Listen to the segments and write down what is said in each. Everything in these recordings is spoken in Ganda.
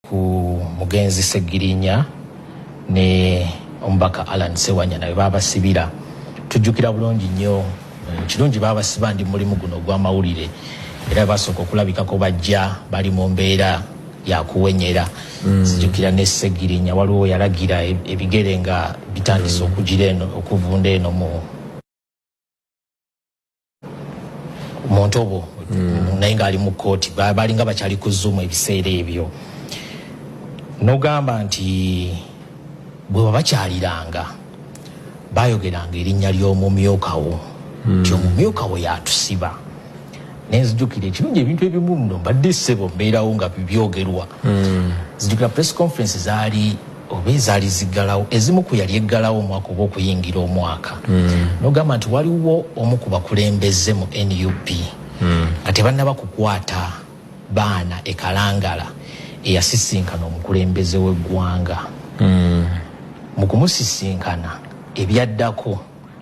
Ku mugenzi Ssegirinya ne omubaka Allan Ssewanyana we baabasibira. Tujjukira bulungi nnyo, kirungi baabasiba ndi mulimu guno ogw'amawulire, era basooka okulabikako bajja bali mu mbeera yakuwenyera. Nzijukira ne Ssegirinya waliwo yalagira ebigere nga bitandise okugira eno okuvunda eno mu ntobo, naye ng'ali mu kkooti, balinga bakyali ku Zoom ebiseera ebyo. N'ogamba nti bwe babakyaliranga bayogeranga erinnya ly'omumyuka wo, nti omumyuka wo yatusiba. Nenzijukira ekirungi ebintu ebimu nno mbadde ssebo mbeerawo nga byogerwa. Nzijukira press conference zaali oba ezaali ziggalawo, ezimu ku yali eggalawo omwaka oba okuyingira omwaka. N'ogamba nti waliwo omu ku bakulembeze mu NUP nga tebannaba kukwata baana e Kalangala eyasisinkana omukulembeze w'eggwanga. Mu kumusisinkana ebyaddako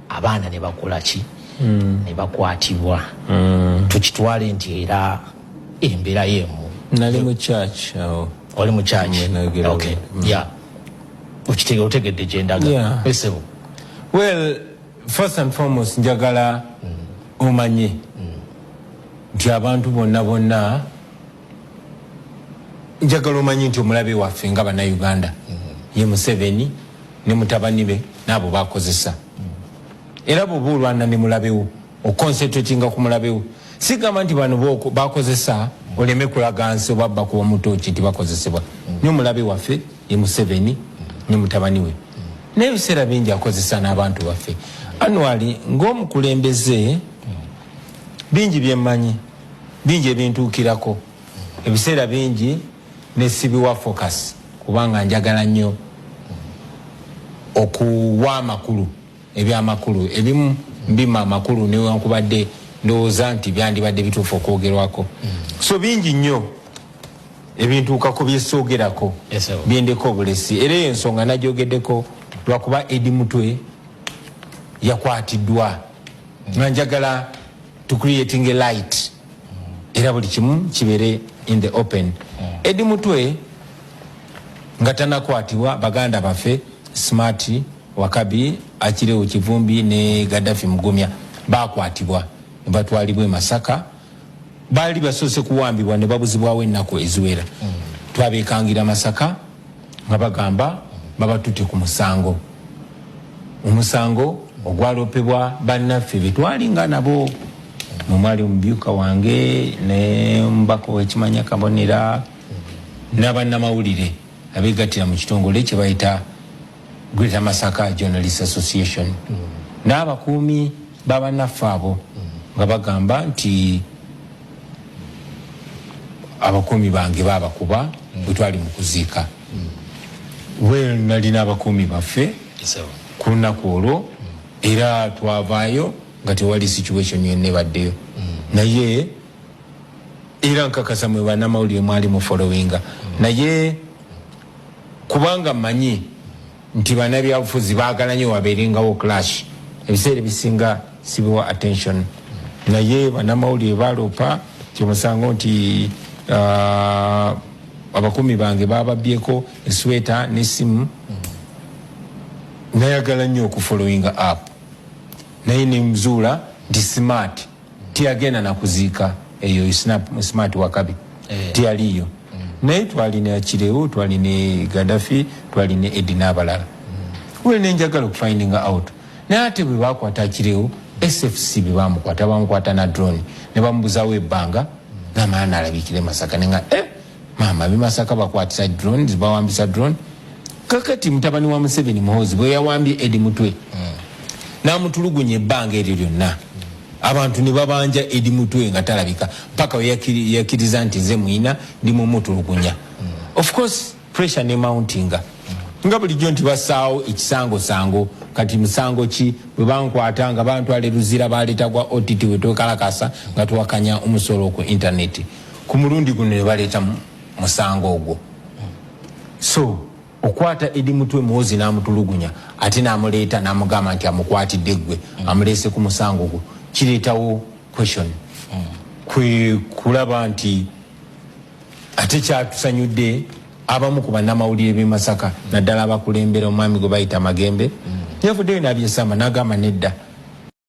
abaana ne bakola ki? Ne bakwatibwa. Tukitwale nti era embeera y'emu. Nali mu church awo. Oli mu church? Nayogera. Okay. Yeah. Otegedde gye ndaga. Esebo. Well, first and foremost njagala omanye nti abantu bonna bonna, njagala omanye nti omulabe waffe nga bannayuganda ye Museveni ne mutabani be n'abo bakozesa. Era bw'oba olwana ne mulabewo, oconcentratinga ku mulabewo. Sigamba nti bano bakozesa oleme kulaga nsi oba bakuba mutoki nti bakozesebwa. Naye omulabe waffe ye Museveni ne mutabani we, naye ebiseera bingi akozesa n'abantu baffe. Anwali ng'omukulembeze, bingi byemmanyi, bingi ebintuukirako, ebiseera bingi nesibiwa focus kubanga njagala nnyo okuwa amakulu, ebyamakulu ebimu mbima amakulu newankubadde ndowooza nti byandibadde bituufu okwogerwako. So bingi nnyo ebintuukako byesoogerako, byendeko obulesi. Era eyo ensonga nagyogeddeko lwakuba Edi Mutwe yakwatiddwa, nga njagala to creating a light era buli kimu kibeere in the open. Edi Mutwe nga tanakwatibwa, baganda baffe Smart Wakabi, Akirewo Kivumbi ne Gaddafi Mugumya bakwatibwa ne batwalibwa e Masaka. Baali basoose kuwambibwa ne babuzibwawo ennaku eziwera. Twabekangira Masaka nga bagamba babatutte ku musango, omusango ogwalopebwa bannaffe betwalinga nabo, mwemwali omubyuka wange ne mubaka owekimanya Kabonera n'abannamawulire abegattira mu kitongole kye bayita Greater Masaka Journalist Association n'abakuumi babannaffe abo, nga bagamba nti abakuumi bange babakuba bwe twali mu kuziika. Well, nalina abakuumi baffe ku lunaku olwo, era twavaayo nga tewali situation yonna ebaddeyo. Naye era nkakasa mwe bannamawulire mwali mu followinga, naye kubanga mmanyi nti bannabyabufuzi baagala nnyo wabeerengawo clash, ebiseera ebisinga sibiwa attention. Naye bannamawulire baloopa kyemusango nti abakuumi bange bababyeko esweta n'essimu. Nayagala nnyo okufollowinga up, naye nemzuula nti Smart tiyagenda nakuziika eyo. Smart Wakabi tiyaliyo, naye twalina Kirewo, twalina Gaddafi, twalina Edi n'abalala. Well, nenjagala okufindinga out, naye ate bwe bakwata Kirewo, SFC bwe bamukwata, bamukwata na drone ne bamubuzawo ebbanga, namala nalabikira e Masaka. Nenga maama bemasaka bakwatisa drones, bawambisa drone. Kakati mutabani wa Museveni Muhozi bwe yawambye Edi Mutwe n'amutulugunya ebbanga eryo lyonna, abantu ne babanja Edi Mutwe nga talabika paka we yakiriza nti nze mwina ndi mumutulugunya. Of course pressure ne mountinga nga bulijjo nti basaawo ekisangosango. Kati musango ki? Bwe bankwata nga bantwala e Luzira, baleeta gwa OTT wetwekalakasa nga tuwakanya omusolo ku internet. Ku mulundi guno ne baleeta musango ogwo. So okwata Edi Mutwe, Muhozi n'amutulugunya, ate n'amuleeta n'amugamba nti amukwatidde ggwe, amuleese ku musango gwo, kireetawo question. Kwe kulaba nti ate kyatusanyudde Abamu ku bannamawulire b'e Masaka, naddala abakulembera omwami gwe bayita Magembe, yavuddeyo n'abyesamba n'agamba nedda.